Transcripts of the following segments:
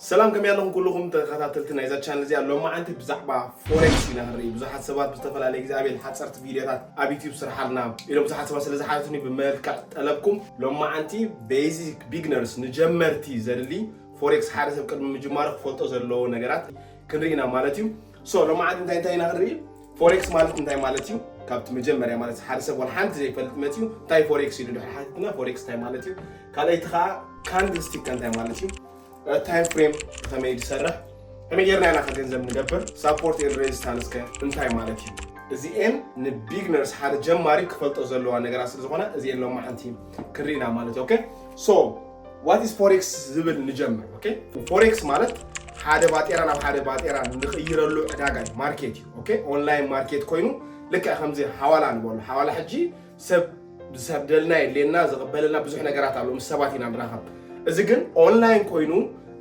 ሰላም፣ ከመይ ኣለኹም ኩልኹም ተኸታተልቲ ናይዛ ቻነል እዚኣ? ሎማዓንቲ ብዛዕባ ፎሬክስ ኢና ክንርኢ። ብዙሓት ሰባት ብዝተፈላለየ ግዜ፣ ኣቤል፣ ሓፀርቲ ቪድዮታት ኣብ ዩቲዩብ ስርሓልና ኢሎም ብዙሓት ሰባት ስለ ዝሓተቱኒ ብመልክዕ ጠለብኩም፣ ሎማዓንቲ ቤዚክ ቢግነርስ፣ ንጀመርቲ ዘድሊ ፎሬክስ፣ ሓደ ሰብ ቅድሚ ምጅማሩ ክፈልጦ ዘለዎ ነገራት ክንርኢ ኢና ማለት እዩ። ሶ ሎማዓንቲ እንታይ እንታይ ኢና ክንርኢ? ፎሬክስ ማለት እንታይ ማለት እዩ? ካብቲ መጀመርያ ማለት ሓደ ሰብ ዋላ ሓንቲ ዘይፈልጥ መፅዩ እንታይ ፎሬክስ ኢሉ ድሕሪ ሓቲትና፣ ፎሬክስ እንታይ ማለት እዩ? ካልኣይቲ ከዓ ካንድልስቲክ እንታይ ማለት እዩ? ታይም ፍሬም ከመይ ዝሰርሕ፣ ከመይ ጌርና ኢና ከ ገንዘብ ንገብር፣ ሳፖርት ኤንድ ሬዚስታንስ ከ እንታይ ማለት እዩ? እዚኤን ንቢግነርስ፣ ሓደ ጀማሪ ክፈልጦ ዘለዋ ነገራት ስለ ዝኾነ እዚኤን ሎማዓንቲ ክንርኢ ኢና ማለት እዩ። ኦኬ፣ ሶ ዋት ኢዝ ፎሬክስ ዝብል ንጀምር። ኦኬ፣ ፎሬክስ ማለት ሓደ ባጤራ ናብ ሓደ ባጤራ ንቕይረሉ ዕዳጋ እዩ፣ ማርኬት እዩ። ኦኬ፣ ኦንላይን ማርኬት ኮይኑ ልክዕ ከምዚ ሓዋላ ንበሉ። ሓዋላ ሕጂ ሰብ ዝሰደልና የድልየና፣ ዝቕበለልና ብዙሕ ነገራት ኣሎ፣ ምስ ሰባት ኢና ንራኸብ። እዚ ግን ኦንላይን ኮይኑ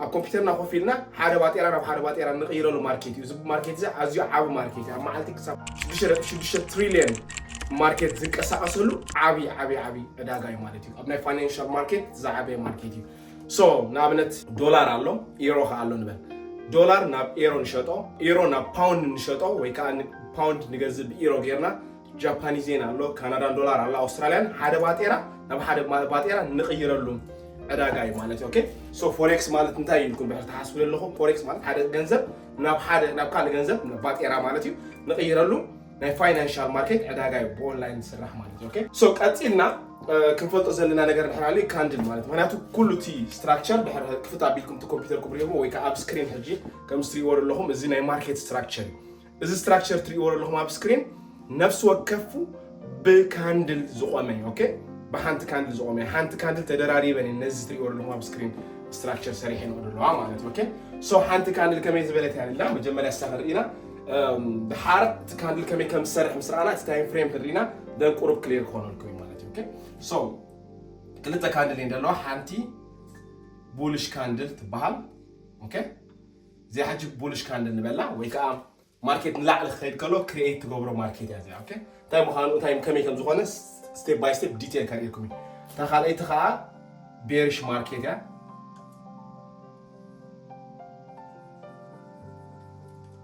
ኣብ ኮምፒውተርና ኮፍ ኢልና ሓደ ባጤራ ናብ ሓደ ባጤራ ንቕይረሉ ማርኬት እዩ። እዚ ማርኬት እዚ ኣዝዩ ዓቢ ማርኬት እዩ። ኣብ መዓልቲ ክሳብ ሽዱሽተ ነጥቢ ሽዱሽተ ትሪልዮን ማርኬት ዝንቀሳቐሰሉ ዓቢ ዓቢ ዓቢ ዕዳጋ እዩ ማለት እዩ። ኣብ ናይ ፋይናንሻል ማርኬት ዝዓበየ ማርኬት እዩ። ሶ ንኣብነት ዶላር ኣሎ፣ ኤሮ ከዓ ኣሎ ንበል። ዶላር ናብ ኤሮ ንሸጦ፣ ኤሮ ናብ ፓውንድ ንሸጦ፣ ወይ ከዓ ፓውንድ ንገዝእ ብኤሮ ጌርና። ጃፓኒዝ ዬን ኣሎ፣ ካናዳን ዶላር ኣሎ፣ ኣውስትራልያን፣ ሓደ ባጤራ ናብ ሓደ ማ- ባጤራ ንቕይረሉ ዕዳጋ እዩ ማለት እዩ። ኦኬ፣ ሶ ፎሬክስ ማለት እንታይ እዩ ኢልኩም ድሕር ትሓስቡ ዘለኹም? ፎሬክስ ማለት ሓደ ገንዘብ ናብ ሓደ ናብ ካልእ ገንዘብ፣ ባጤራ ማለት እዩ፣ ንቕይረሉ ናይ ፋይናንሻል ማርኬት ዕዳጋ እዩ፣ ብኦንላይን ዝስራሕ ማለት እዩ። ኦኬ፣ ሶ ቀፂልና ክንፈልጦ ዘለና ነገር ድሕር ኣሎ ካንድል ማለት፣ ምክንያቱ ኩሉ እቲ ስትራክቸር ድሕር ክፍት ኣቢልኩም እቲ ኮምፒውተር ክብሪኹም ወይ ከዓ ኣብ ስክሪን ሕጂ ከም ትሪእዎ ዘለኹም እዚ ናይ ማርኬት ስትራክቸር እዩ። እዚ ስትራክቸር ትሪእዎ ዘለኹም ኣብ ስክሪን ነፍሲ ወከፉ ብካንድል ዝቆመ እዩ። ኦኬ፣ ብሓንቲ ካንድል ዝቆመ እዩ። ሓንቲ ካንድል ተደራሪበን እየን ነዚ ትሪእዎ ዘለኹም ኣብ ስክሪን ስትራክቸር ሰሪሐን ዘለዋ ማለት እዩ። ኦኬ፣ ሶ ሓንቲ ካንድል ከመይ ዝበለት እያ ኢልና መጀመርያ እሳ ክንርኢና፣ ድሓር እቲ ካንድል ከመይ ከም ዝሰርሕ ምስ ረኣና እቲ ታይም ፍሬም ክንርኢና ደን ቁሩብ ክሊር ክኾነልኩም እዩ ማለት እዩ። ኦኬ፣ ሶ ክልተ ካንድል እየን ዘለዋ። ሓንቲ ቡልሽ ካንድል ትበሃል። ኦኬ፣ እዚኣ ሕጂ ቡልሽ ካንድል ንበላ ወይ ከዓ ማርኬት ንላዕሊ ክኸይድ ከሎ ክሪኤት ትገብሮ ማርኬት እያ እዚኣ። ኦኬ፣ እንታይ ምዃኑ እንታይ ከመይ ከም ዝኾነ ስቴፕ ባይ ስቴፕ ዲቴል ከርእየኩም እዩ። እታ ካልኣይቲ ከዓ ቤርሽ ማርኬት እያ።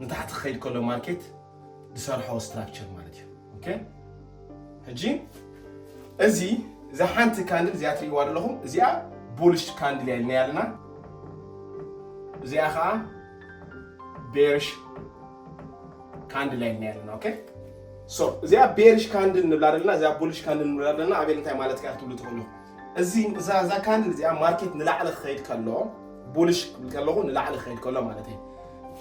ንታሕቲ ክኸይድ ከሎ ማርኬት ዝሰርሖ ስትራክቸር ማለት እዩ። ኦኬ፣ ሕጂ እዚ እዛ ሓንቲ ካንድል እዚኣ ትሪእዋ ዘለኹም፣ እዚኣ ቡልሽ ካንድል እያ ኢልና ኣለና። እዚኣ ከዓ ቤርሽ ካንድል እያ ኢልና ኣለና። ኦኬ፣ ሶ እዚኣ ቤርሽ ካንድል ንብላ ዘለና፣ እዚኣ ቡልሽ ካንድል ንብላ ዘለና። ኣቤል እንታይ ማለት እያ ክትብሉ ትኽእሉ። እዚ እዛ እዛ ካንድል እዚኣ ማርኬት ንላዕሊ ክኸይድ ከሎ፣ ቡልሽ ክብል ከለኹ ንላዕሊ ክኸይድ ከሎ ማለት እዩ።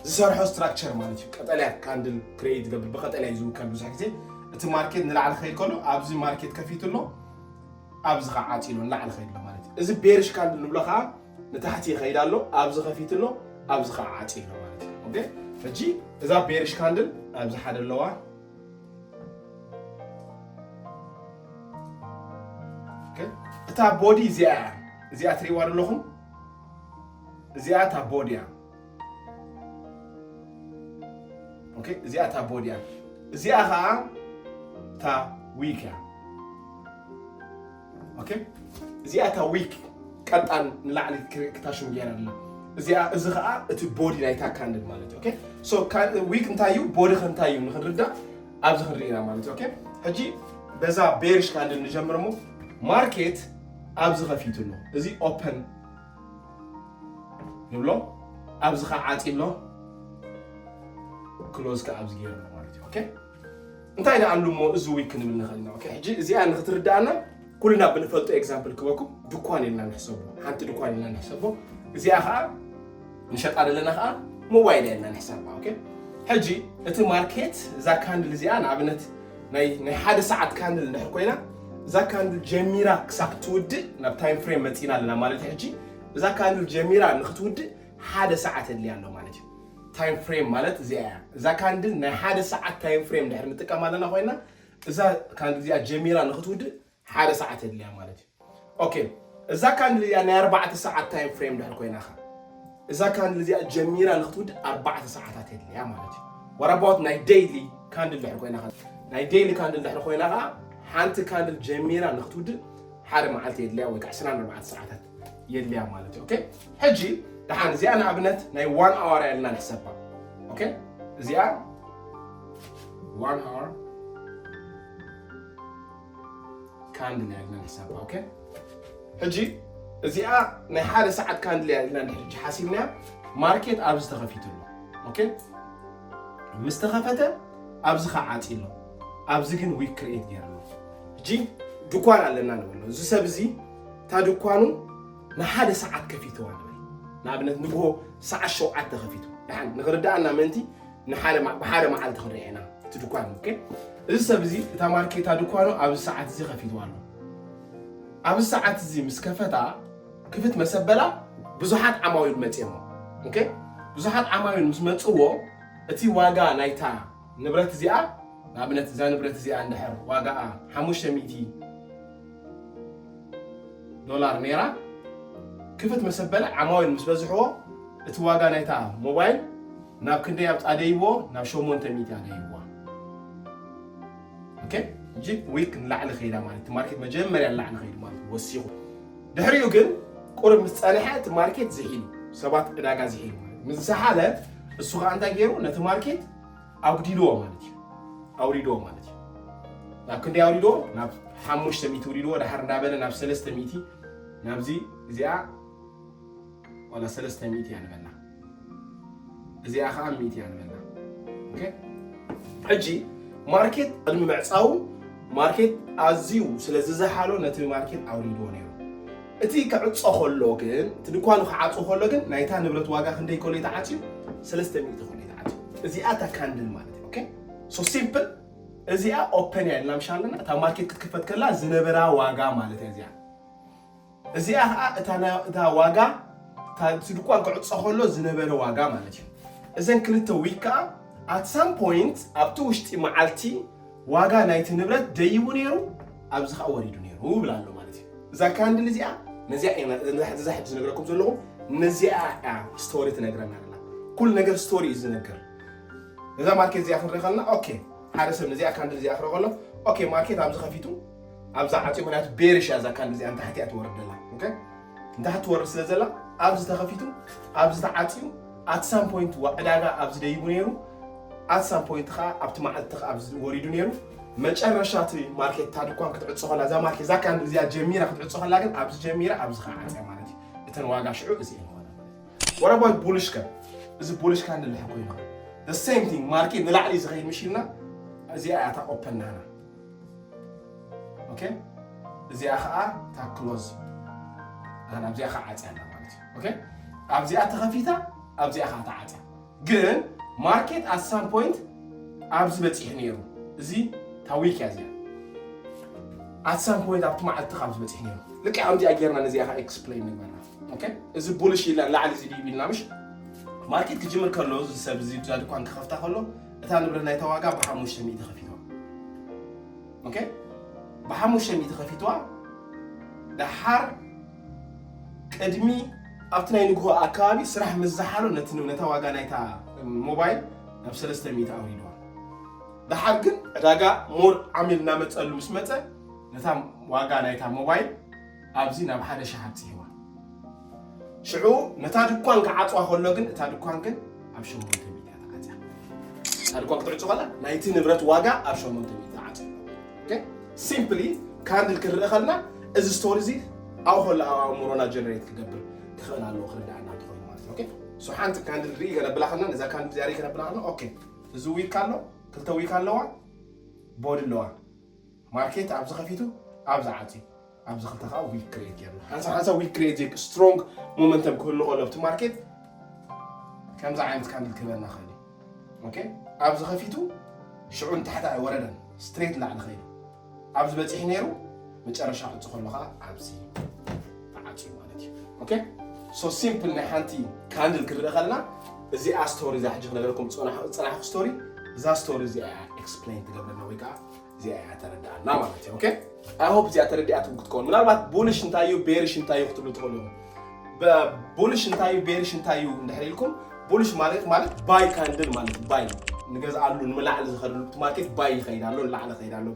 ዝሰርሖ ስትራክቸር ማለት እዩ። ቀጠልያ ካንድል ክሬት ዝገብር ብቀጠልያ እዩ ዝውከል ብዙሕ ግዜ። እቲ ማርኬት ንላዕሊ ክኸይድ ከሎ ኣብዚ ማርኬት ከፊቱ ኣሎ፣ ኣብዚ ከዓ ዓፂ ኣሎ፣ ንላዕሊ ኸይድ ኣሎ ማለት እዩ። እዚ ቤርሽ ካንድል ንብሎ ከዓ ንታሕቲ ይኸይድ ኣሎ፣ ኣብዚ ከፊቱ ኣሎ፣ ኣብዚ ከዓ ዓፂ ኣሎ ማለት እዩ። ኦኬ፣ ሕጂ እዛ ቤርሽ ካንድል ኣብዚ ሓደ ኣለዋ። ኦኬ፣ እታ ቦዲ እዚኣ እያ፣ እዚኣ ትሪእዋ ዘለኹም፣ እዚኣ እታ ቦዲ እያ። ኦኬ፣ እዚኣ እታ ቦዲ እያ። እዚኣ ከዓ እታ ዊክ እያ። ኦኬ፣ እዚኣ እታ ዊክ ቀጣን ንላዕሊ ክታሽም ገይራ ኣላ። እዚኣ፣ እዚ ከዓ እቲ ቦዲ ናይታ ካንድል ማለት እዩ። ኦኬ፣ ሶ ዊክ እንታይ እዩ፣ ቦዲ ከ እንታይ እዩ ንክንርዳእ ኣብዚ ክንርኢ ኢና ማለት እዩ። ኦኬ፣ ሕጂ በዛ ቤርሽ ካንድል ንጀምር እሞ ማርኬት ኣብዚ ከፊቱ ኣሎ። እዚ ኦፐን ንብሎ፣ ኣብዚ ከዓ ዓፂ ኣሎ፣ ክሎዝ ከዓ ኣብዚ ገይሩ ኣሎ ማለት እዩ። ኦኬ፣ እንታይ ደኣ ኣሉ እሞ እዚ ዊክ ክንብል ንኽእል ኢና። ኦኬ፣ ሕጂ እዚኣ ንክትርዳእና ኩልና ብንፈልጦ ኤግዛምፕል ክበኩም፣ ድኳን ኢልና ንሕሰቦ፣ ሓንቲ ድኳን ኢልና ንሕሰቦ። እዚኣ ከዓ ንሸጣ ዘለና ከዓ ሞባይል ኢልና ንሕሰባ። ኦኬ፣ ሕጂ እቲ ማርኬት እዛ ካንድል እዚኣ ንኣብነት ናይ ናይ ሓደ ሰዓት ካንድል እንድሕር ኮይና፣ እዛ ካንድል ጀሚራ ክሳብ ትውድእ ናብ ታይም ፍሬም መፂና ኣለና ማለት እዩ። ሕጂ እዛ ካንድል ጀሚራ ንክትውድእ ሓደ ሰዓት የድልያ ኣሎ ማለት እዩ። ታይም ፍሬም ማለት እዚኣ እያ። እዛ ካንድል ናይ ሓደ ሰዓት ታይም ፍሬም እንድሕር ንጥቀም ኣለና ኮይና፣ እዛ ካንድል እዚኣ ጀሚራ ንክትውድእ ሓደ ሰዓት የድልያ ማለት እዩ። ኦኬ፣ እዛ ካንድል እዚኣ ናይ ኣርባዕተ ሰዓት ታይም ፍሬም ድሕር ኮይና ኸ፣ እዛ ካንድል እዚኣ ጀሚራ ንክትውድእ ኣርባዕተ ሰዓታት የድልያ ማለት እዩ። What about ናይ ዴይሊ ካንድል ድሕር ኮይና ኸ፣ ናይ ዴይሊ ካንድል ድሕር ኮይና ኸዓ ሓንቲ ካንድል ጀሚራ ንክትውድእ ሓደ መዓልቲ የድልያ ወይ ከዓ ዕስራን ኣርባዕተ ሰዓታት የድልያ ማለት እዩ። ኦኬ፣ ሕጂ ደሓን እዚኣ ንኣብነት ናይ one hour እያ ኢልና ንሕሰባ። ኦኬ፣ እዚኣ one hour candle እያ ኢልና ንሕሰባ። ኦኬ፣ ሕጂ እዚኣ ናይ ሓደ ሰዓት candle እያ ኢልና ሕጂ ሓሲብናያ። ማርኬት ኣብዚ ተኸፊቱ ኣሎ። ኦኬ፣ ምስ ተኸፈተ ኣብዚ ከዓ ዓፂ ኣሎ። ኣብዚ ግን wick create ገይሩ ኣሎ። ሕጂ ድኳን ኣለና ንበሎ። እዚ ሰብ እዚ እታ ድኳኑ ንሓደ ሰዓት ከፊትዋ ንበል። ንኣብነት ንግሆ ሰዓት ሸውዓተ ከፊቱ። ደሓን ንኽርድኣና ምእንቲ ንሓደ ማ- ብሓደ መዓልቲ ክንሪኦ ኢና እቲ ድኳን። ኦኬ፣ እዚ ሰብ እዚ እታ ማርኬት እታ ድኳኑ ኣብዚ ሰዓት እዚ ከፊትዋ ኣሎ። ኣብዚ ሰዓት እዚ ምስ ከፈታ ክፍት መሰበላ ብዙሓት ዓማዊል መፅዮሞ። ኦኬ፣ ብዙሓት ዓማዊል ምስ መፅዎ እቲ ዋጋ ናይታ ንብረት እዚኣ፣ ንኣብነት እዛ ንብረት እዚኣ እንድሕር ዋጋኣ ሓሙሽተ ሚእቲ ዶላር ነይራ፣ ክፍት መሰበለ ዓማዊል ምስ በዝሕዎ እቲ ዋጋ ናይታ ሞባይል ናብ ክንደይ ኣብፃ ደይብዎ? ናብ ሸሞንተ ሚእቲ ደይብዋ። ኦኬ፣ እጂ ዊክ ንላዕሊ ከይዳ ማለት እቲ ማርኬት መጀመርያ ንላዕሊ ከይዱ ማለት እዩ፣ ወሲኹ። ድሕሪኡ ግን ቁርብ ምስ ፀንሐ እቲ ማርኬት ዝሒሉ፣ ሰባት ዕዳጋ ዝሒሉ ማለት እዩ። ምስ ዝሓለ እሱ ከዓ እንታይ ገይሩ? ነቲ ማርኬት ኣጉዲልዎ ማለት እዩ፣ ኣውሪድዎ ማለት እዩ። ናብ ክንደይ ኣውሪድዎ? ናብ ሓሙሽተ ሚእቲ ውሪድዎ። ድሓር እንዳበለ ናብ ሰለስተ ሚእቲ፣ ናብዚ እዚኣ ዋላ ሰለስተ ሚእቲ እያ ንበላ፣ እዚኣ ከዓ ሚእቲ እያ ንበላ። ኦኬ፣ ሕጂ ማርኬት ቅድሚ ምዕፃው ማርኬት ኣዝዩ ስለ ዝዘሓሎ ነቲ ማርኬት ኣውሪድዎ ነይሩ። እቲ ክዕፆ ከሎ ግን፣ እቲ ድኳኑ ክዓፆ ከሎ ግን ናይታ ንብረት ዋጋ ክንደይ ከሎ ተዓፅዩ? ሰለስተ ሚእቲ ከሎ ተዓፅዩ። እዚኣ እታ ካንድል ማለት እዩ። ኦኬ፣ so simple። እዚኣ ኦፐን እያ ኢልና ምሻ ኣለና። እታ ማርኬት ክትክፈት ከላ ዝነበራ ዋጋ ማለት እያ እዚኣ። እዚኣ ከዓ እታ ና- እታ ዋጋ፣ እታ እቲ ድኳን ክዕፆ ከሎ ዝነበረ ዋጋ ማለት እዩ። እዘን ክልተ ዊክ ከዓ at some point ኣብቲ ውሽጢ መዓልቲ ዋጋ ናይቲ ንብረት ደይቡ ነይሩ፣ ኣብዚ ከዓ ወሪዱ ነይሩ ይብል ኣሎ ማለት እዩ። እዛ ካንድል እዚኣ ነዚኣ እየ- ነዛ ነዛ ሕጂ ዝነግረኩም ዘለኹ፣ ነዚኣ እያ ስቶሪ ትነግረና ኣላ። ኩሉ ነገር ስቶሪ እዩ ዝነግር። ነዛ ማርኬት እዚኣ ክንርኢ ከለና፣ ኦኬ፣ ሓደ ሰብ ነዚኣ ካንድል እዚኣ ክርኢ ከሎ፣ ኦኬ፣ ማርኬት ኣብዚ ከፊቱ ኣብዛ ዓፂ፣ ምክንያቱ ቤሪሽ እያ እዛ ካንድል እዚኣ ንታሕቲ እያ ትወርድ ዘላ። ኦኬ፣ ንታሕቲ ትወርድ ስለ ዘላ ኣብዚ ተኸፊቱ ኣብዚ ተዓፅዩ፣ at some point ዋ- ዕዳጋ ኣብዚ ደይቡ ነይሩ፣ at some point ከዓ ኣብቲ መዓልቲ ከዓ ኣብዚ ወሪዱ ነይሩ። መጨረሻ እቲ ማርኬት እታ ድኳን ክትዕፆ ከላ፣ እዛ ማርኬት እዛ ካንድል እዚኣ ጀሚራ ክትዕፆ ከላ ግን ኣብዚ ጀሚራ ኣብዚ ከዓ ዓፅያ ማለት እዩ። እተን ዋጋ ሽዑ እዚ እየን ዝኾና ማለት እዩ። What about ቡልሽ ከ? እዚ ቡልሽ ካንድል ድሕር ኮይኑ፣ the same thing፣ ማርኬት ንላዕሊ ዝኸይድ ምሽ ኢልና፣ እዚኣ እያ እታ ኦፐን ናና። ኦኬ፣ እዚኣ ከዓ እታ ክሎዝ ናና፣ ኣብዚኣ ከዓ ዓፅያ ኣላ ማለት እዩ። ኦኬ፣ ኣብዚኣ ተኸፊታ፣ ኣብዚኣ ከዓ ተዓፅያ። ግን ማርኬት at some point ኣብዚ በፂሑ ነይሩ። እዚ እታ ዊክ እያ እዚኣ። At some point ኣብቲ መዓልቲ ካብ ዝበፅሕ ነይሩ። ልክዕ ከምዚኣ ጌርና ነዚኣ ከዓ ኤክስፕሌን ንግበራ። ኦኬ፣ እዚ ቡልሽ ኢልና ላዕሊ እዚ ድዩ ኢልና ምሽ? ማርኬት ክጅምር ከሎ እዚ ሰብ እዚ ብዛ ድኳን ክኸፍታ ከሎ እታ ንብረት ናይታ ዋጋ ብሓሙሽተ ሚእቲ ከፊትዋ። ኦኬ፣ ብሓሙሽተ ሚእቲ ከፊትዋ። ደሓር ቅድሚ ኣብቲ ናይ ንግሆ ኣካባቢ ስራሕ ምስ ዝሓሎ ነቲ ነታ ዋጋ ናይታ ሞባይል ናብ ሰለስተ ሚእቲ ኣውሪድዋ። ደሓር ግን ዕዳጋ ሞር ዓሚል እናመፀሉ ምስ መፀ ነታ ዋጋ ናይታ ሞባይል ኣብዚ ናብ ሓደ ሺሕ ኣብፂሕዋ። ሽዑ ነታ ድኳን ክዓፅዋ ከሎ ግን እታ ድኳን ግን ኣብ ሸሞንተ ሚእቲ እያ ተዓፅያ። እታ ድኳን ክትዕፁ ከላ ናይቲ ንብረት ዋጋ ኣብ ሸሞንተ ሚእቲ ተዓፅዩ። ሲምፕሊ ካንድል ክንርኢ ከልና እዚ ስቶሪ እዚ ኣብኡ ከሎ ኣብ ኣእምሮና ጀነሬት ክገብር ክኽእል ኣለዎ፣ ክርዳእና እንተኾይኑ ማለት እዩ። ኦኬ፣ ሶ ሓንቲ ካንድል ርኢ ከነብላ ከልና፣ ነዛ ካንድል እዚኣ ርኢ ከነብላ ከልና፣ ኦኬ፣ እዚ ዊክ ኣሎ፣ ክልተ ዊክ ኣለዋ፣ ቦዲ ኣለዋ። ማርኬት ኣብዚ ከፊቱ ኣብዚ ዓፅዩ፣ ኣብዚ ክልተ ከዓ ዊክ ክሬት ገይርና፣ ሓንሳብ ሓንሳብ ዊክ ክሬት ስትሮንግ ሞመንተም ክህሉ ከሎ ኣብቲ ማርኬት ከምዚ ዓይነት ካንድል ክህበና ክእል እዩ። ኦኬ፣ ኣብዚ ከፊቱ ሽዑ ንታሕቲ ኣይወረደን፣ ስትሬት ላዕሊ ከይዱ ኣብዚ በፂሑ ነይሩ። መጨረሻ ክፁ ከሎ ከዓ ኣብዚ ተዓፅዩ ማለት እዩ። ኦኬ፣ ሶ ሲምፕል ናይ ሓንቲ ካንድል ክንርኢ ከለና እዚኣ ስቶሪ እዛ ሕጂ ክነገረኩም ዝፀናሕኩ ስቶሪ፣ እዛ ስቶሪ እዚኣ ኤክስፕሌን ትገብረና ወይ ከዓ እዚኣ እያ ተረድኣና ማለት እዩ። ኦኬ፣ I hope እዚኣ ተረዲኣትኩም ክትከውን። ምናልባት ቡልሽ እንታይ እዩ ቤርሽ እንታይ እዩ ክትብሉ ትኽእሉ ኢኹም። ቡልሽ እንታይ እዩ ቤርሽ እንታይ እዩ እንድሕር ኢልኩም፣ ቡልሽ ማለት ማለት ባይ ካንድል ማለት ባይ ንገዝኣሉ ንመላዕሊ ዝኸደሉ ማርኬት ባይ ይኸይድ ኣሎ ንላዕሊ ይኸይድ ኣሎ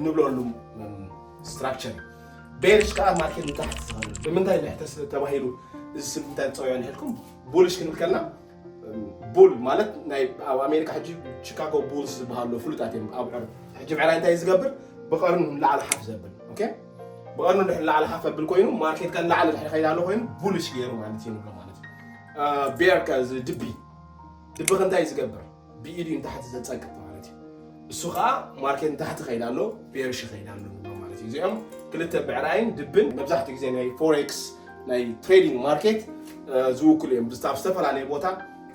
ንብለሉ ስትራክቸር እዩ። ቤርሽ ከዓ ማርኬት ንታሕቲ ዝኸደሉ ብምንታይ ልሕተ ተባሂሉ እዚ ስም እንታይ ትፀውዮ ንሕልኩም? ቡልሽ ክንብል ከለና ቡል ማለት ናይ ኣብ ኣሜሪካ ሕጂ ቺካጎ ቡልስ ዝበሃሉ ፍሉጣት እዮም። ኣብ ዕር ሕጂ ብዕራይ እንታይ እዩ ዝገብር? ብቐርኑ ንላዕሊ ሓፍ ዘብል። ኦኬ፣ ብቐርኑ ንድሕር ንላዕሊ ሓፍ ዘብል ኮይኑ ማርኬት ከ ንላዕሊ ድሕሪ ከይዳ ኣሎ ኮይኑ ቡልሽ ገይሩ ማለት እዩ ንብሎ ማለት እዩ። ቤር ከ እዚ ድቢ ድቢ ከ እንታይ እዩ ዝገብር? ብኢዱ ንታሕቲ ዘፀቅጥ ማለት እዩ። እሱ ከዓ ማርኬት ንታሕቲ ከይዳ ኣሎ፣ ቤርሽ ከይዳ ኣሎ ንብሎ ማለት እዩ። እዚኦም ክልተ ብዕራይን ድብን መብዛሕትኡ ግዜ ናይ ፎሬክስ ናይ ትሬዲንግ ማርኬት ዝውክሉ እዮም። ኣብ ዝተፈላለየ ቦታ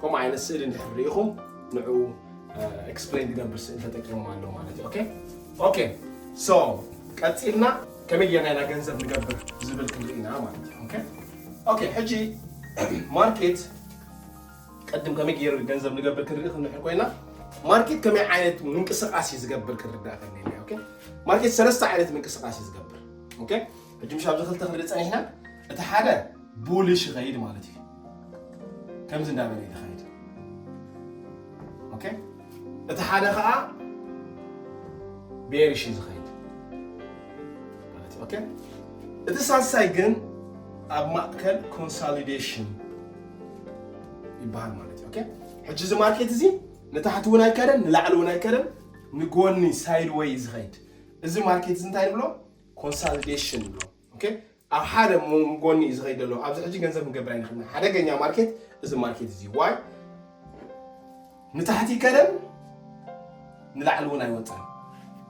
ከምኡ ዓይነት ስእሊ እንድሕር ርኢኹም ንዕኡ ኤክስፕሌን ዝገብር ስእሊ ተጠቂሞም ኣለዉ ማለት እዩ። ኦኬ ኦኬ ሶ ቀፂልና ከመይ ጌርና ኢና ገንዘብ ንገብር ዝብል ክንርኢ ኢና ማለት እዩ። ኦኬ ኦኬ ሕጂ ማርኬት ቅድም ከመይ ገይሩ ገንዘብ ንገብር ክንርኢ ክንድሕር ኮይና ማርኬት ከመይ ዓይነት ምንቅስቃስ እዩ ዝገብር ክንርዳእ ከኒና። ኦኬ ማርኬት ሰለስተ ዓይነት ምንቅስቃስ እዩ ዝገብር። ኦኬ ሕጂ ምሽ ኣብዚ ክልተ ክንርኢ ፀኒሕና እቲ ሓደ ቡልሽ ይኸይድ ማለት እዩ። ከምዚ እንዳበለ እዩ ዝኸይድ። ኦኬ እቲ ሓደ ከዓ ቤርሽ እዩ ዝኸይድ ማለት እዩ። ኦኬ እቲ ሳልሳይ ግን ኣብ ማእከል ኮንሶሊዴሽን ይበሃል ማለት እዩ። ኦኬ ሕጂ እዚ ማርኬት እዚ ንታሕቲ እውን ኣይከደን ንላዕሊ እውን ኣይከደን ንጎኒ ሳይድወይ እዩ ዝኸይድ። እዚ ማርኬት እዚ እንታይ ንብሎ? ኮንሶሊዴሽን ንብሎ። ኦኬ ኣብ ሓደ ሞ- ጎኒ እዩ ዝኸይድ ዘሎ። ኣብዚ ሕጂ ገንዘብ ክንገብር ኣይንኽእልና። ሓደገኛ ማርኬት እዚ ማርኬት እዚ ዋይ ንታሕቲ ይከደን ንላዕሊ እውን ኣይወፅን።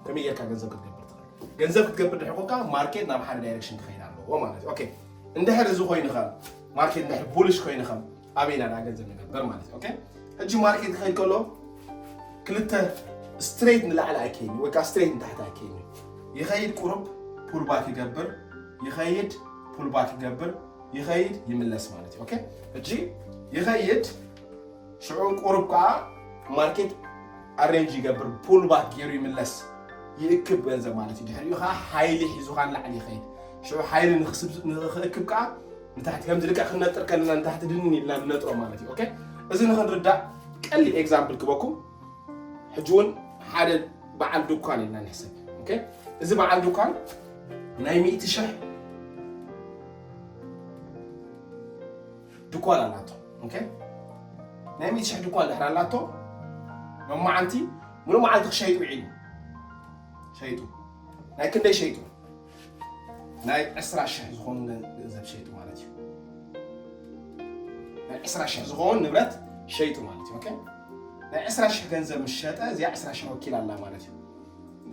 ከመይ ጌርካ ገንዘብ ክትገብር ትኽእል? ገንዘብ ክትገብር ድሕር ኮንካ ማርኬት ናብ ሓደ ዳይሬክሽን ክኸይድ ኣለዎ ማለት እዩ። ኦኬ እንድሕር እዚ ኮይኑ ኸ ማርኬት እንድሕር ቡልሽ ኮይኑ ኸ ኣበይና ዳ ገንዘብ ንገብር ማለት እዩ። ኦኬ ሕጂ ማርኬት ክኸይድ ከሎ ክልተ ስትሬት ንላዕሊ ኣይከይድን ወይ ከዓ ስትሬት ንታሕቲ ኣይከይድን። ይኸይድ ቁሩብ ፑልባክ ይገብር፣ ይኸይድ ፑልባክ ይገብር፣ ይኸይድ ይምለስ ማለት እዩ። ኦኬ ሕጂ ይኸይድ ሽዑ ቁሩብ ከዓ ማርኬት ኣሬንጅ ይገብር ፑልባክ ገይሩ ይምለስ ይእክብ ገንዘብ ማለት እዩ። ድሕሪኡ ከዓ ሓይሊ ሒዙ ከዓ ንላዕሊ ይኸይድ። ሽዑ ሓይሊ ንክስብ- ንክእክብ ከዓ ንታሕቲ ከምዚ ልክዕ ክንነጥር ከለና ንታሕቲ ድንን ኢልና ንነጥሮ ማለት እዩ። ኦኬ እዚ ንክንርዳእ ቀሊል ኤግዛምፕል ክበኩም። ሕጂ እውን ሓደ በዓል ድኳን ኢልና ንሕሰብ። ኦኬ እዚ በዓል ድኳን ናይ ሚእቲ ሽሕ ድኳን ኣላቶ። ኦኬ ናይ ሚእቲ ሽሕ ድኳን ድሕር ኣላቶ ሎማዓንቲ ሙሉእ መዓልቲ ክሸይጡ ውዒሉ ሸይጡ። ናይ ክንደይ ሸይጡ? ናይ ዕስራ ሽሕ ዝኾኑ ገንዘብ ሸይጡ ማለት እዩ። ናይ ዕስራ ሽሕ ዝኾን ንብረት ሸይጡ ማለት እዩ። ኦኬ ናይ ዕስራ ሽሕ ገንዘብ ምስ ሸጠ እዚኣ ዕስራ ሽሕ ወኪል ኣላ ማለት እዩ።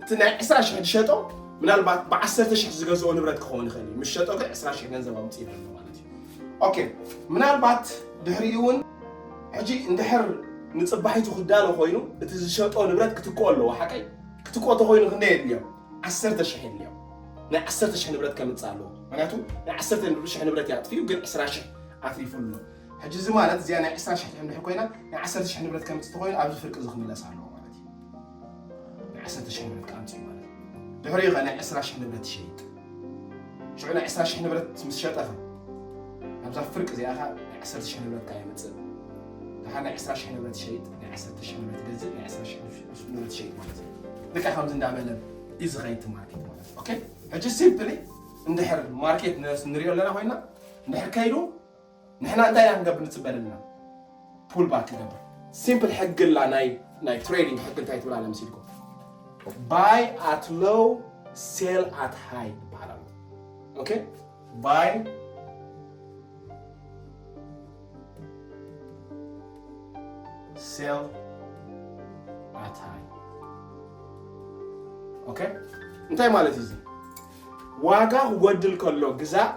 እቲ ናይ ዕስራ ሽሕ ዝሸጦ ምናልባት ብዓሰርተ ሽሕ ዝገዝኦ ንብረት ክኸውን ይኽእል እዩ። ምስ ሸጦ ግን ዕስራ ሽሕ ገንዘብ ኣምፅኡ ይብለሉ ማለት እዩ። ኦኬ ምናልባት ድሕሪኡ እውን ሕጂ እንድሕር ንፅባሒቱ ክዳሎ ኮይኑ እቲ ዝሸጦ ንብረት ክትክኦ ኣለዎ። ሓቀይ ክትክኦ ተኮይኑ ክንደይ የድልዮ? ዓሰርተ ሽሕ የድልዮ። ናይ ዓሰርተ ሽሕ ንብረት ከምፅእ ኣለዎ። ምክንያቱ ናይ ዓሰርተ ሽሕ ንብረት እዩ ኣጥፊኡ ግን ዕስራ ሽሕ ኣትሪፉ ኣሎ። ሕጂ እዚ ማለት እዚኣ ናይ ዕስራ ሽሕ እንድሕር ኮይና ናይ ዓሰርተ ሽሕ ንብረት ከምፅእ ተኮይኑ ኣብዚ ፍርቂ እዚ ክምለስ ኣለዎ ማለት እዩ። ናይ ዓሰርተ ሽሕ ንብረት ክኣምፅእ ማለት እዩ። ድሕሪኡ ከ ናይ ዕስራ ሽሕ ንብረት ይሸይጥ። ሽዑ ናይ ዕስራ ሽሕ ንብረት ምስ ሸጠ ከ ኣብዛ ፍርቂ እዚኣ ከ ናይ ዓሰርተ ሽሕ ንብረት ከ የምፅእ። ድሓር ናይ ዕስራ ሽሕ ንብረት ይሸይጥ፣ ናይ ዓሰርተ ሽሕ ንብረት ይገዝእ፣ ናይ ዕስራ ሽሕ ንብረት ይሸይጥ ማለት እዩ። ልክዕ ከምዚ እንዳበለ እዩ ዝኸይድ እቲ ማርኬት ማለት እዩ። ኦኬ ሕጂ ሲምፕሊ እንድሕር ማርኬት ንስ- ንሪኦ ኣለና ኮይና እንድሕር ከይዱ ንሕና እንታይ ኢና ክንገብር ንፅበ ዘለና? ፑል ባክ ይገብር። ሲምፕል ሕጊ ላ ናይ ናይ ትሬዲንግ ሕጊ እንታይ ትብል ኣለ መሲልኩም? Buy at low, sell at high ይበሃል ኣሎ። ኦኬ buy sell at high። ኦኬ እንታይ ማለት እዩ እዚ? ዋጋ ክጎድል ከሎ ግዛእ፣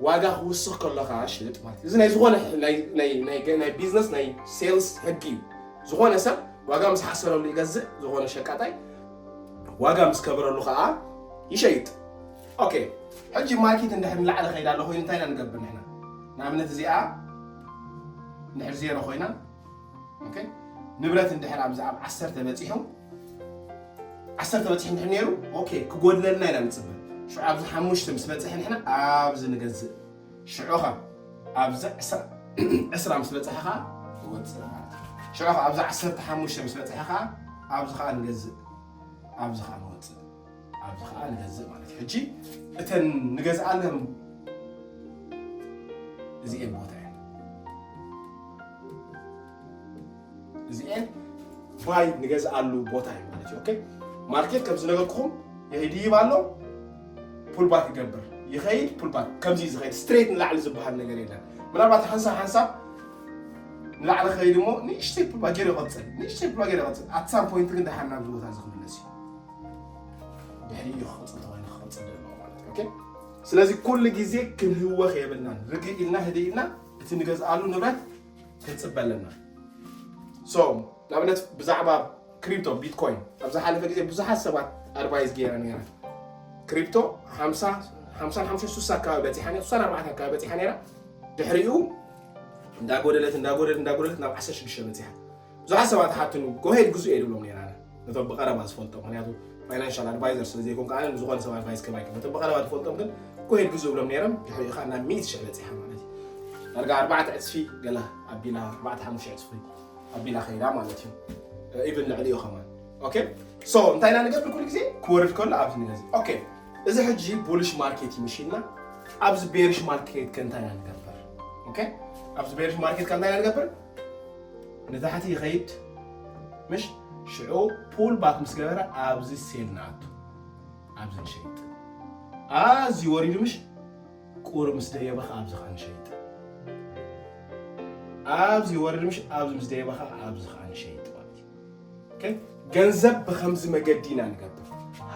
ዋጋ ክውስኽ ከሎ ከዓ ሽጥ ማለት እዩ። እዚ ናይ ዝኾነ ናይ ናይ ናይ ናይ ቢዝነስ ናይ ሴልስ ሕጊ እዩ። ዝኾነ ሰብ ዋጋ ምስ ሓሰረሉ ይገዝእ፣ ዝኾነ ሸቃጣይ ዋጋ ምስ ከበረሉ ከዓ ይሸይጥ። ኦኬ ሕጂ ማርኬት እንድሕር ንላዕሊ ከይዳ ኣሎ ኮይኑ እንታይ ኢና ንገብር ንሕና? ንኣብነት እዚኣ እንድሕር ዜሮ ኮይና ኦኬ ንብረት እንድሕር ኣብዚ ኣብ ዓሰርተ በፂሑ ዓሰርተ በፂሑ እንድሕር ነይሩ ኦኬ ክጎድለልና ኢና ንፅበ። ሽዑ ኣብዚ ሓሙሽተ ምስ በፅሐ ንሕና ኣብዚ ንገዝእ። ሽዑ ኸ ኣብዚ ዕስራ ዕስራ ምስ በፅሐ ኸዓ ንወፅእ ማለት እዩ። ሽዑ ኸ ኣብዚ ዓሰርተ ሓሙሽተ ምስ በፅሐ ኸዓ ኣብዚ ኸዓ ንገዝእ ኣብዚ ኸዓ ንወፅእ ኣብዚ ኸዓ ንገዝእ ማለት እዩ። ሕጂ እተን ንገዝኣለን እዚኤን ቦታ እየን። እዚኤን ባይ ንገዝኣሉ ቦታ እዩ ማለት እዩ። ኦኬ፣ ማርኬት ከም ዝነገርኩኹም ይኸይድ ይህብ ኣሎ፣ ፑልባክ ይገብር፣ ይኸይድ ፑልባክ፣ ከምዚ እዩ ዝኸይድ፣ ስትሬት ንላዕሊ ዝበሃል ነገር የለን። ምናልባት ሓንሳብ ሓንሳብ ንላዕሊ ኸይድ እሞ ንእሽተይ ፑልባክ ገይሩ ይቐፅል፣ ንእሽተይ ፑልባክ ገይሩ ይቐፅል። ኣት ሳም ፖይንት ግን ደሓን ናብዚ ቦታ እዚ ክምለስ እዩ። ድሕሪኡ ክቕፅል ተኾይኑ ክቕፅል ዘለዎ ማለት እዩ። ኦኬ፣ ስለዚ ኩሉ ግዜ ክንህወኽ የብልናን። ርግእ ኢልና ህድእ ኢልና እቲ ንገዝኣሉ ንብረት ክንፅበ ኣለና። ሶ ንኣብነት ብዛዕባ ክሪፕቶ ቢትኮይን ኣብ ዝሓለፈ ግዜ ብዙሓት ሰባት ኣድቫይስ ገይረ ነይረ። ክሪፕቶ ሓምሳ ሓምሳ ሓሙሽተ ሱሳ ኣካባቢ በፂሓ ነይራ፣ ሱሳ ኣርባዕተ ኣካባቢ በፂሓ ነይራ። ድሕሪኡ እንዳጎደለት እንዳጎደለት እንዳጎደለት ናብ ዓሰርተ ሽዱሽተ በፂሓ። ብዙሓት ሰባት ሓቱን ጎሄድ ግዙ እየ ድብሎም ነይራ። ነቶም ብቐረባ ዝፈልጦም፣ ምክንያቱ ፋይናንሻል ኣድቫይዘር ስለ ዘይኮንኩ ኣነ ንዝኾነ ሰብ ኣድቫይስ ክህብ ኣይክእልን። ነቶም ብቐረባ ዝፈልጦም ግን ጎሄድ ግዙ እብሎም ነይሮም። ድሕሪኡ ከዓ ናብ ሚእቲ ሽሕ በፂሓ ማለት እዩ። ዳርጋ ኣርባዕተ ዕፅፊ ገለ ኣቢላ፣ ኣርባዕተ ሓሙሽተ ዕፅፊ ኣቢላ ከይዳ ማለት እዩ። ኢቭን ልዕሊኡ ከማን። ኦኬ፣ ሶ እንታይ ኢና ንገብር? ኩሉ ግዜ ክወርድ ከሎ ኣብዚ ንገዝእ። ኦኬ፣ እዚ ሕጂ ቡልሽ ማርኬት እዩ ምሽ ኢልና፣ ኣብዚ ቤርሽ ማርኬት ከ እንታይ ኢና ንገብር? ኦኬ፣ ኣብዚ ቤርሽ ማርኬት ከ እንታይ ኢና ንገብር? ንታሕቲ ይኸይድ ምሽ? ሽዑ ፑል ባክ ምስ ገበረ ኣብዚ ሴል ንኣቱ፣ ኣብዚ ንሸይጥ። ኣዝዩ ወሪዱ ምሽ? ቁር ምስ ደየበ ከዓ ኣብዚ ከዓ ንሸይጥ። ኣብዚ ወርድ ምሽ? ኣብዚ ምስ ደየበ ከዓ ኣብዚ ከዓ ንሸይጥ ማለት እዩ። ኦኬ፣ ገንዘብ ብኸምዚ መገዲ ኢና ንገብር።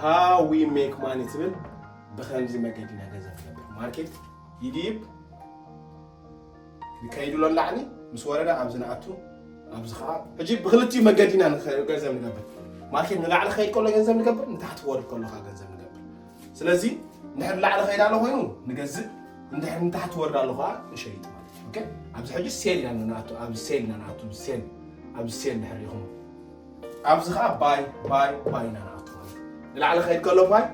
How we make money ትብል፣ ብኸምዚ መገዲ ኢና ገንዘብ ንገብር። ማርኬት ይድይብ፣ ይከይድ ኣሎ ንላዕሊ፣ ምስ ወረደ ኣብዚ ንኣቱ፣ ኣብዚ ከዓ። ሕጂ ብክልቲኡ መገዲ ኢና ንኸ-፣ ገንዘብ ንገብር። ማርኬት ንላዕሊ ክኸይድ ከሎ ገንዘብ ንገብር፣ ንታሕቲ ክወርድ ከሎ ከዓ ገንዘብ ንገብር። ስለዚ እንድሕር ንላዕሊ ኸይድ ኣሎ ኮይኑ ንገዝእ፣ እንድሕር ንታሕቲ ወርድ ኣሎ ከዓ ንሸይጥ ማለት እዩ። ኦኬ፣ ኣብዚ ሕጂ ሴል ኢና ንኣቱ፣ ኣብዚ ሴል ኢና ንኣቱ፣ ሴል፣ ኣብዚ ሴል እንድሕር ሪኢኹም፣ ኣብዚ ከዓ ባይ ባይ ባይ ኢና ንኣቱ ማለት እዩ። ንላዕሊ ኸይድ ከሎ ባይ፣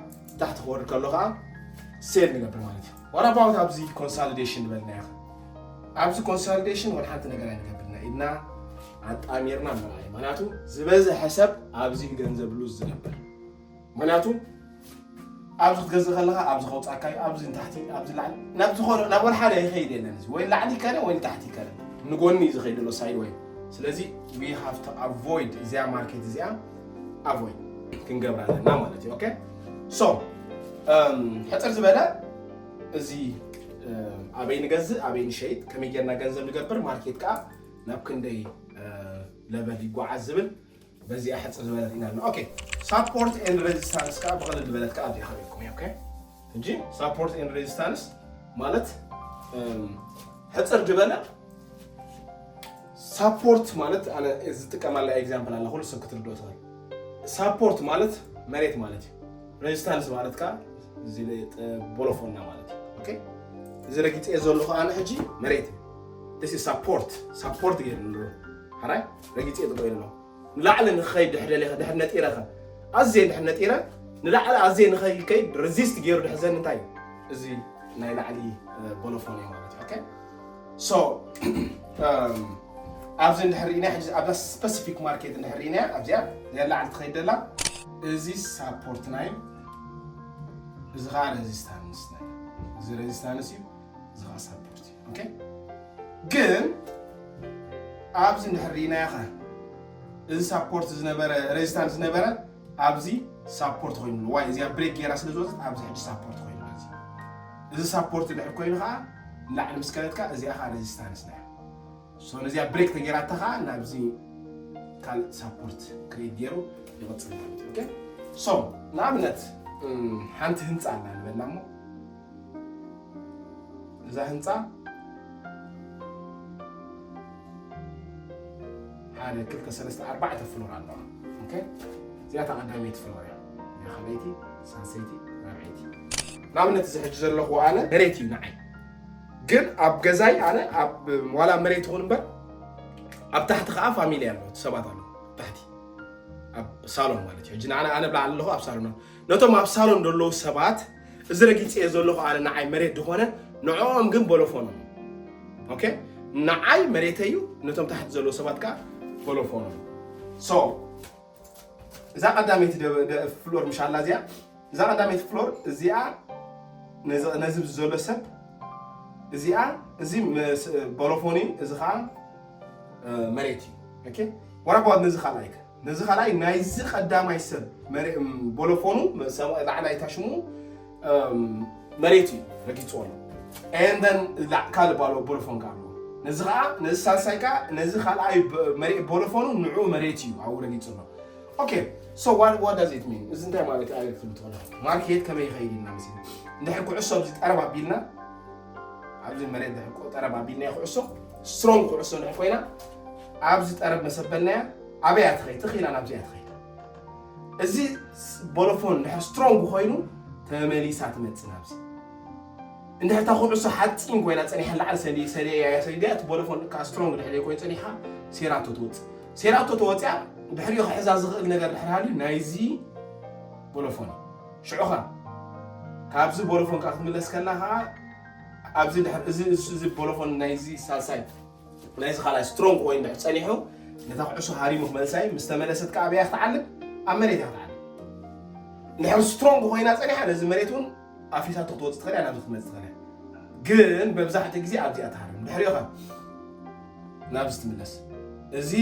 ታሕቲ ክወርድ ከሎ ከዓ ሴል ንገብር ማለት እዩ። What about ኣብዚ ኮንሳሊዴሽን ዝበልናዮ? ኣብዚ ኮንሳሊዴሽን ወላ ሓንቲ ነገር ኣይንገብርና፣ ኢድና ኣጣሚርና ምርኣይ። ምክንያቱ ዝበዝሐ ሰብ ኣብዚ ገንዘብ ሉዝ ዝገብር። ምክንያቱ ኣብዚ ክትገዝእ ከለኻ ኣብዚ ከውፃእካ እዩ፣ ኣብዚ ንታሕቲ፣ ኣብዚ ላዕሊ፣ ናብ ዝኾነ፣ ናብ ወላ ሓደ ይኸይድ የለን። እዚ ወይ ላዕሊ ይከደ ወይ ንታሕቲ ይከደ፣ ንጎኒ እዩ ዝኸይድ ዘሎ፣ ሳይድ ወይ። ስለዚ we have to avoid እዚኣ ማርኬት እዚኣ፣ ኣቮይድ ክንገብራ ኣለና ማለት እዩ። ኦኬ፣ ሶ ሕፅር ዝበለ እዚ፣ እ፣ ኣበይ ንገዝእ ኣበይ ንሸይጥ፣ ከመይ ጌርና ገንዘብ ንገብር፣ ማርኬት ከዓ ናብ ክንደይ፣ እ፣ ለቨል ይጓዓዝ ዝብል በዚኣ ሕፅር ዝበለት ኢና ኣለና። ኦኬ፣ ሳፖርት ኤንድ ሬዚስታንስ ከዓ ብቐለል ዝበለት ከዓ ኣብዚኣ ከርእየኩም እየ። ኦኬ፣ ሕጂ ሳፖርት ኤንድ ሬዚስታንስ ማለት፣ እም፣ ሕፅር ዝበለ ሳፖርት ማለት ኣነ ዝጥቀመላ ኤግዛምፕል ኣላ፣ ኩሉ ሰብ ክትርድኦ ትኽእል። ሳፖርት ማለት መሬት ማለት እዩ። ሬዚስታንስ ማለት ከዓ እዚ ለ-፣ ጠ-፣ ቦሎፎና ማለት እዩ። ኦኬ፣ እዚ ረጊፀ ዘለኹ ኣነ ሕጂ መሬት እዩ። እዚ ሳፖርት፣ ሳፖርት ገይሩ ኣለዎ። ሓራይ ረጊፀ ጥቆ ኣለዎ። ንላዕሊ ንኸይድ ድሕር ደሊኸ፣ ድሕር ነጢረኸ፣ ኣዝየ ድሕር ነጢረ፣ ንላዕሊ ኣዝየ ንኸይከይድ ሬዚስት ገይሩ ድሕዘኒ እንታይ እዩ? እዚ ናይ ላዕሊ፣ እ፣ ቦሎፎን እዩ ማለት እዩ። ኦኬ? ሶ፣ እም፣ ኣብዚ እንድሕር ርኢና፣ ሕጂ ኣብዛ ስፐሲፊክ ማርኬት እንድሕር ርኢና፣ ኣብዚኣ ናይ ላዕሊ ትኸይድ ደላ፣ እዚ ሳፖርት ናይ፣ እዚ ኸዓ ሬዚስታንስ ናይ፣ እዚ ሬዚስታንስ እዩ፣ እዚ ኸዓ ሳፖርት እዩ። ኦኬ? ግን ኣብዚ እንድሕር ርኢናዮ ኸ፣ እዚ ሳፖርት ዝነበረ፣ ሬዚስታንስ ዝነበረ፣ ኣብዚ ሳፖርት ኮይኑሉ። ዋይ፣ እዚኣ ብሬክ ገይራ ስለ ዝወፀት፣ ኣብዚ ሕጂ ሳፖርት ኮይኑሉ። እዚ፣ እዚ ሳፖርት እንድሕር ኮይኑ ኸዓ፣ ንላዕሊ ምስ ከደትካ፣ እዚኣ ኸዓ ሬዚስታንስ ናያ። ሶ፣ ነዚኣ ብሬክ ተገይራታ ኸዓ፣ ናብዚ ካልእ ሳፖርት ክሬት ገይሩ ይቕፅል ማለት እዩ። ኦኬ? ሶ፣ ንኣብነት፣ እም፣ ሓንቲ ህንፃ ኣላ ንበልና እሞ፣ እዛ ህንፃ ሓደ፣ ክልተ፣ ሰለስተ፣ ኣርባዕተ ፍሎር ኣለዋ። ኦኬ? እዚኣ እታ ቀዳመይቲ ፍሎር እያ። እዚኣ ካልኣይቲ፣ ሳልሰይቲ፣ ራብዐይቲ። ንኣብነት እዚ ሕጂ ዘለኹዎ ኣነ መሬት እዩ ንዓይ። ግን ኣብ ገዛይ ኣነ ኣብ ዋላ መሬት ይኹን እምበር ኣብ ታሕቲ ከዓ ፋሚሊ ኣለዉ፣ ሰባት ኣለዉ ታሕቲ። ኣብ ሳሎን ማለት እዩ። ሕጂ ንዓና ኣነ ብላዕሊ ኣለኹ ኣብ ሳሎን። ነቶም ኣብ ሳሎን ዘለዉ ሰባት እዚ ረጊፀ ዘለኹ ኣነ ንዓይ መሬት ዝኾነ ንዕኦም ግን ቦሎፎኖም። ኦኬ? ንዓይ መሬተይ እዩ፣ ነቶም ታሕቲ ዘለዉ ሰባት ከዓ ቦሎፎኖም። ሶ፣ እዛ ቀዳመይቲ ደ-፣ ደ-፣ ፍሎር ምሽ ኣላ እዚኣ፣ እዛ ቀዳመይቲ ፍሎር እዚኣ ነዚ፣ ነዚ ዘሎ ሰብ እዚኣ እዚ ምስ- ቦሎፎን እዩ። እዚ ከዓ መሬት እዩ። ኦኬ፣ what about ነዚ ካልኣይ ከ? ነዚ ካልኣይ ናይዚ ቀዳማይ ሰብ ቦሎፎኑ ላዕላይ ታሽሙ መሬት እዩ ረጊፅዎ ኣሎ። And then ካልእ ባሎ ቦሎፎን ከዓ ኣለዎ። ነዚ ከዓ ነዚ ሳልሳይ ከዓ ነዚ ካልኣይ ቦሎፎኑ ንዑ መሬት እዩ ኣብኡ ረጊፁ ኣሎ። Okay, so what what does it mean? እዚ እንታይ ማለት እዩ? ኣየር ትብል ትኾነ ማርኬት ከመይ ይኸይድ ኢልና መሲሉ እንድሕር ኩዕሶ ኣብዚ ጠረብ ኣቢልና ኣብዚ መሬት ድሕር ጠረብ ኣቢልና ኩዕሶ ስትሮንግ ኩዕሶ ድሕር ኮይና ኣብዚ ጠረብ መሰበልናያ ኣበያ ትኸይድ ትኽኢላ ናብዚኣ ትኸይድ። እዚ ቦሎፎን ድሕር ስትሮንግ ኮይኑ ተመሊሳ ትመፅእ ናብዚ። እንድሕር እታ ኩዕሶ ሓፂን ኮይና ፀኒሓ ላዓል ሰሊ ሰሊያ ሰሊያ እቲ ቦሎፎን ከዓ ስትሮንግ ድሕር ኮይኑ ፀኒሓ ሴራቶ ትወፅእ። ሴራቶ ተወፅያ ድሕሪኡ ክሕዛ ዝኽእል ነገር ድሕር ሃልዩ ናይዚ ቦሎፎን ሽዑኻ ካብዚ ቦሎፎን ከዓ ክትምለስ ከላ ከዓ ኣብዚ ድሕር እዚ እዚ ቦሎፎን ናይዚ ሳልሳይ ናይዚ ካልኣይ ስትሮንግ ኮይኑ ድሕር ፀኒሑ ነታ ኩዕሶ ሃሪሙ ክመልሳይ ምስ ተመለሰት ከዓ ኣበያ ክትዓልብ ኣብ መሬት እያ ክትዓልብ። እንድሕር ስትሮንግ ኮይና ፀኒሓ ነዚ መሬት እውን ኣፊሳቶ ክትወፅእ ትኽእል እያ ናብዚ ክትመፅእ ትኽእል እያ። ግን መብዛሕትኡ ግዜ ኣብዚኣ ትሃርም ድሕሪኡ ከ ናብዚ ትምለስ። እዚ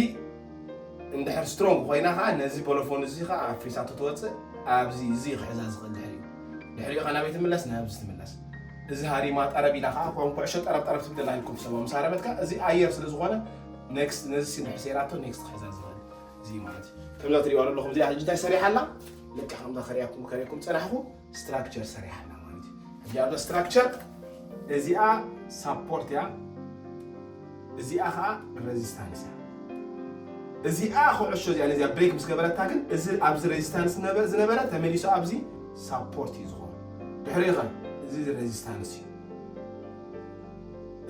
እንድሕር ስትሮንግ ኮይና ከዓ ነዚ ቦሎፎን እዚ ከዓ ኣፍሪሳቶ ትወፅእ። ኣብዚ እዚ ክሕዛ ዝኽእል ድሕሪኡ ድሕሪኡ ከዓ ናበይ ትምለስ ናብዚ ትምለስ። እዚ ሃሪማ ጠረብ ኢላ ከዓ ከም ኩዕሾ ጠረብ ጠረብ ትብል ኣላ ኢልኩም ሰባ ምስ ሃረመት ከዓ እዚ ኣየር ስለ ዝኾነ ኔክስት ነዚ ሲ እንድሕር ሰይራቶ ኔክስት ክሕዛ ዝኽእል እዚ ማለት እዩ። ከምዛ ትሪእዋ ዘለኹም እዚኣ ሕጂ እንታይ ሰሪሓ ኣላ? ልክዕ ከምዛ ከሪኣኩም ከሪኣኩም ፀናሕኩ ስትራክቸር ሰሪሓ ኣላ ማለት እዩ። ሕጂ ኣብዛ ስትራክቸር እዚኣ ሳፖርት እያ፣ እዚኣ ከዓ ሬዚስታንስ እያ። እዚኣ ኩዕሾ እዚኣ ነዚኣ ብሬክ ምስ ገበረታ ግን እዚ ኣብዚ ሬዚስታንስ ዝነበረ ተመሊሱ ኣብዚ ሳፖርት እዩ ዝኾነ። ድሕሪኡ ኸ እዚ ሬዚስታንስ እዩ።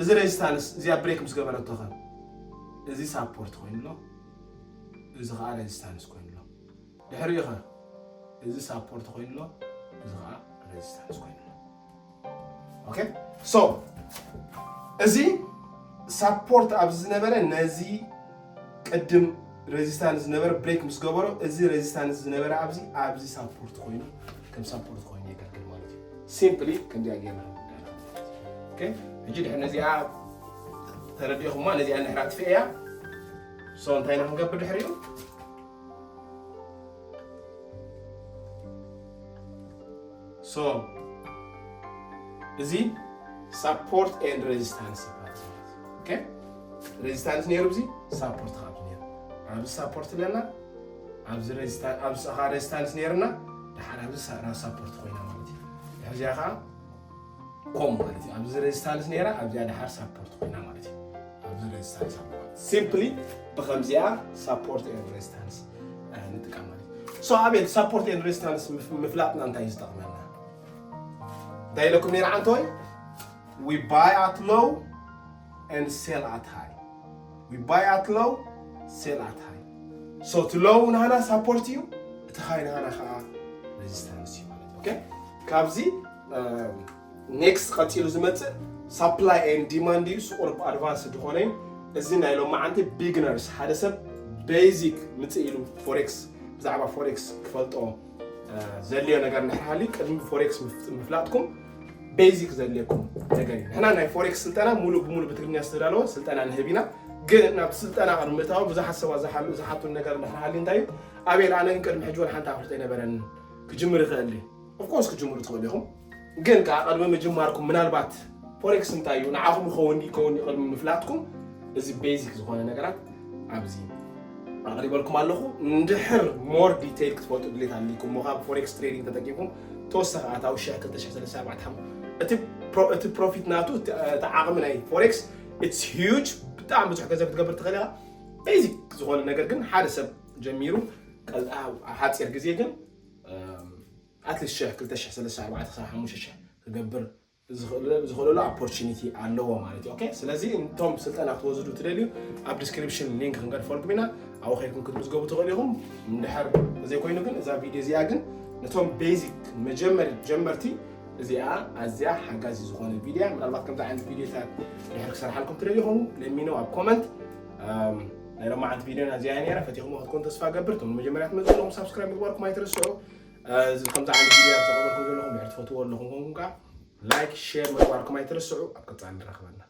እዚ ሬዚስታንስ እዚኣ ብሬክ ምስ ገበረቶ ኸ እዚ ሳፖርት ኮይኑ ኣሎ፣ እዚ ከዓ ሬዚስታንስ ኮይኑ ኣሎ። ድሕሪኡ ኸ እዚ ሳፖርት ኮይኑ ኣሎ፣ እዚ ከዓ ሬዚስታንስ ኮይኑ ኣሎ። ኦኬ፣ ሶ እዚ ሳፖርት ኣብዚ ዝነበረ ነዚ ቅድም ሬዚስታንስ ዝነበረ ብሬክ ምስ ገበሮ እዚ ሬዚስታንስ ዝነበረ ኣብዚ ኣብዚ ሳፖርት ኮይኑ ከም ሳፖርት ኮይኑ የገልግል ማለት እዩ። ሲምፕሊ ከምዚኣ ጌርና ኦኬ፣ ሕጂ ድሕሪ ነዚኣ ተረዲእኹማ ነዚኣ እንድሕር ኣጥፊአያ ሶ እንታይ ኢና ክንገብር ድሕሪኡ ሶ እዚ ሳፖርት ኤንድ ሬዚስታንስ ይባሃል። ኦኬ፣ ሬዚስታንስ ነይሩ፣ እዚ ሳፖርት ካብ ነይሩ ኣብዚ ሳፖርት ኣለና፣ ኣብዚ ሬዚስታንስ ኣብዚ ሰኻ ሬዚስታንስ ነይርና ድሓር ኣብዚ ሳፖርት ኮይና ማለት እዩ። ሕዚያ ከዓ ኮም ማለት እዩ። ኣብዚ ሬዚስታንስ ነይራ ኣብዚኣ ድሓር ሳፖርት ኮይና ማለት እዩ። ኣብዚ ሬዚስታንስ ኣለዋ። ሲምፕሊ ብከምዚኣ ሳፖርት ኤንድ ሬዚስታንስ ንጥቀም ማለት እዩ። ሶ ኣቤት ሳፖርት ኤንድ ሬዚስታንስ ምፍላጥና እንታይ እዩ ዝጠቕመና? እንታይ ኢለኩም ነይረ ዓንተወይ? We buy at low and sell at high። We buy at low, sell at high። So እቲ ሎው ንሃና ሳፖርት እዩ፣ እቲ ሃይ ንሃና ከዓ ሬዚስታንስ እዩ ማለት እዩ። ኦኬ፣ ካብዚ ኔክስት ቀፂሉ ዝመፅእ ሳፕላይ ኤንድ ዲማንድ እዩ። ቁሩብ ኣድቫንስ ዝኾነ እዩ። እዚ ናይ ሎማዓንቲ ቢግነርስ ሓደ ሰብ ቤዚክ ምፅእ ኢሉ ፎሬክስ ብዛዕባ ፎሬክስ ክፈልጦ ዘድልዮ ነገር እንድሕር ሃልዩ ቅድሚ ፎሬክስ ምፍላጥኩም ቤዚክ ዘድልየኩም ነገር እዩ። ንሕና ናይ ፎሬክስ ስልጠና ሙሉእ ብሙሉእ ብትግርኛ ዝተዳለወ ስልጠና ንህብ ኢና። ግን ናብቲ ስልጠና ቅድሚ ምእታው ብዙሓት ሰባት ዝሓሉ ዝሓቱን ነገር እንድሕር ሃልዩ እንታይ እዩ ኣቤል ኣነ ግን ቅድሚ ሕጂ እውን ሓንቲ ኣፍልጦ ኣይነበረን ክጅምር ይኽእል ድዩ? ኦፍኮርስ ክጅምሩ ትኽእሉ ኢኹም። ግን ከዓ ቅድሚ ምጅማርኩም ምናልባት ፎሬክስ እንታይ እዩ ንዓኹም ይኸውን ይኸውን ቅድሚ ምፍላጥኩም እዚ ቤዚክ ዝኾነ ነገራት ኣብዚ ኣቕሪበልኩም ኣለኹ። እንድሕር ሞር ዲቴይል ክትፈልጡ ድሌት ኣሊኩም ሞ ካብ ፎሬክስ ትሬዲንግ ተጠቂምኩም ተወሳኺ ኣታዊ ሽሕ ክልተ ሽሕ ሰለስተ ኣርባዕተ ሓሙሽተ እቲ ፕሮፊት ናቱ እቲ ዓቕሚ ናይ ፎሬክስ ኢትስ ሂዩጅ ብጣዕሚ ብዙሕ ገንዘብ ክትገብር ትኽእል ኢኻ። ቤዚክ ዝኾነ ነገር ግን ሓደ ሰብ ጀሚሩ ኣብ ሓፂር ግዜ ግን ኣትሊስት ሽሕ ክልተ ሽሕ ሰለስተ ኣርባዕተ ክሳብ ሓሙሽተ ሽሕ ክገብር ዝኽእለሉ ኣፖርቹኒቲ ኣለዎ ማለት እዩ። ኦኬ ስለዚ እቶም ስልጠና ክትወስዱ ትደልዩ ኣብ ዲስክሪፕሽን ሊንክ ክንገድፈልኩም ኢና። ኣብኡ ከይድኩም ክትምዝገቡ ትኽእሉ ኢኹም። እንድሕር ተዘይኮይኑ ግን እዛ ቪድዮ እዚኣ ግን ነቶም ቤዚክ መጀመሪ ጀመርቲ እዚኣ ኣዝያ ሓጋዚ ዝኾነ ቪድያ ምናልባት ከምዚ ዓይነት ቪድዮታት ድሕር ክሰርሓልኩም ትደልዩ ኹም ለሚኖ ኣብ ኮመንት ናይ ሎማዓንቲ ቪድዮና እዚኣ ነራ ፈቲኹም ክትኮን ተስፋ ገብር። ቶም መጀመርያ ትመፅእ ኣለኹም ሳብስክራይብ ምግባርኩም ኣይትረስዑ። እዚ ከምዚ ዓይነት ቪድዮ ኣብ ዘቕርበልኩም ዘለኹም ድሕር ትፈትዎ ኣለኹም ኮንኩም ከዓ ላይክ ሼር ምግባርኩም ኣይትርስዑ። ኣብ ቀፃሊ ንራኸበና።